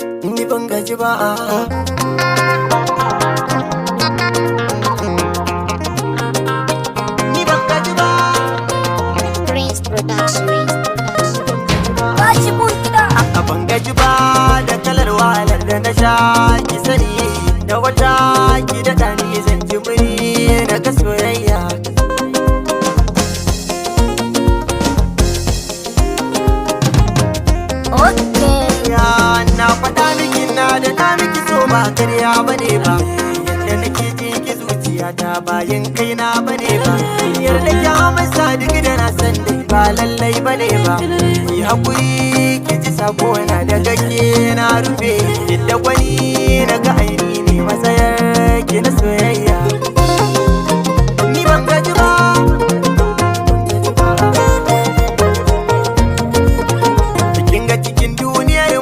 Ni ban gaji ba. Ni ban gaji ba. Prince Production. Bashi mun kiɗa. A ban gaji ba da kalar wahalar da na sha, ki sani da wata ki daɗa ni zan ji muri na ga soyayya. Okay. Ya na faɗa miki, na da na miki so, ba karya bane ba. Yadda nake jin ki zuciya ta bayan kai na bane ba. Yarda ki amsa duk da na san dai ba lallai bane ba. Ki hakuri ki ji sako na daga ke na rufe. Yadda gwani na ga aini ne matsayar ki na soyayya.